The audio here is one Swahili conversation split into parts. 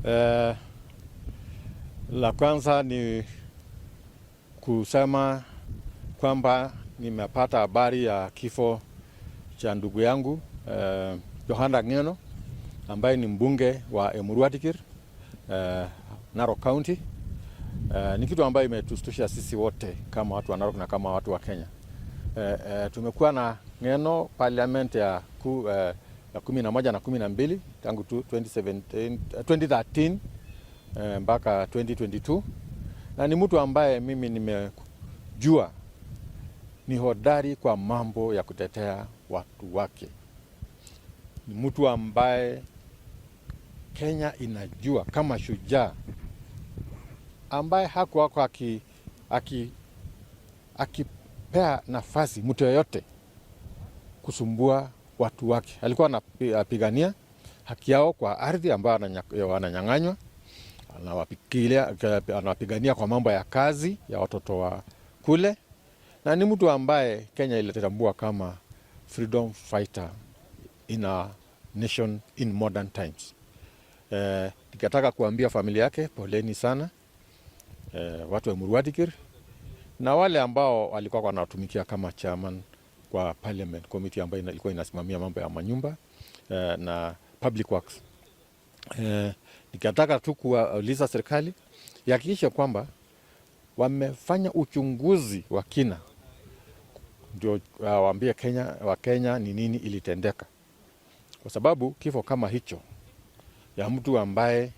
La kwanza ni kusema kwamba nimepata habari ya kifo cha ndugu yangu Johana Ng'eno ambaye ni mbunge wa Emurua Dikirr, Narok County. Ni kitu ambayo imetustusha sisi wote kama watu wa Narok na kama watu wa Kenya. Tumekuwa na Ng'eno parliament ya 11 na 12 tangu 2017, 2013 mpaka 2022, na ni mtu ambaye mimi nimejua ni hodari kwa mambo ya kutetea watu wake. Ni mtu ambaye Kenya inajua kama shujaa ambaye hakuwako akipea nafasi mtu yeyote kusumbua watu wake. Alikuwa anapigania haki yao kwa ardhi ambayo wananyang'anywa, anawapigania kwa mambo ya kazi ya watoto wa kule, na ni mtu ambaye Kenya ilitambua kama freedom fighter in a nation in modern times. Nikataka kuambia familia yake poleni sana, watu wa Emurua Dikirr na wale ambao walikuwa wanatumikia kama chairman kwa parliament committee ambayo ilikuwa inasimamia mambo ya manyumba na public works. Nikataka tu kuwauliza serikali ihakikishe kwamba wamefanya uchunguzi wa kina, ndio waambie Wakenya ni nini ilitendeka, kwa sababu kifo kama hicho ya mtu ambaye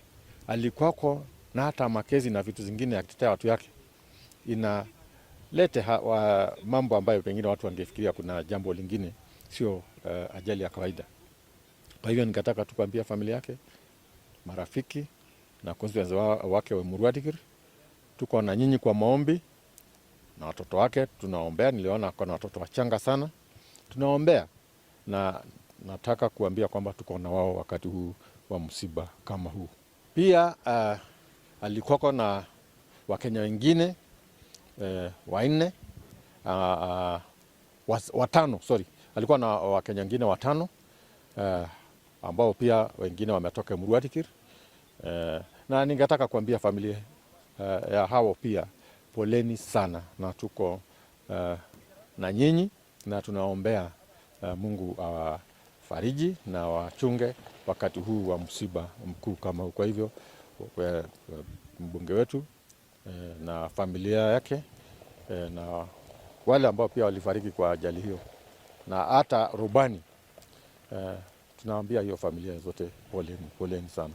alikuwako na hata makesi na vitu zingine ya kutetea watu yake inalete mambo ambayo pengine watu wangefikiria kuna jambo lingine, sio ajali ya kawaida. Kwa hivyo nikataka tu kuambia familia yake, marafiki na constituents wake wa Emurua Dikirr, tuko na nyinyi kwa maombi na watoto wake tunaombea. Niliona kuna watoto wachanga sana, tunaombea, na nataka kuambia kwamba tuko na wao wakati huu wa msiba kama huu. Pia alikuwako na Wakenya wengine wanne, watano, sorry, alikuwa na Wakenya wengine watano ambao pia wengine wametoka Emurua Dikirr, na ningetaka kuambia familia ya hao pia poleni sana, na tuko na nyinyi na tunaombea Mungu awafariji na wachunge wakati huu wa msiba mkuu kama huu. Kwa hivyo mbunge wetu na familia yake na wale ambao pia walifariki kwa ajali hiyo na hata rubani, tunaambia hiyo familia zote poleni, poleni sana.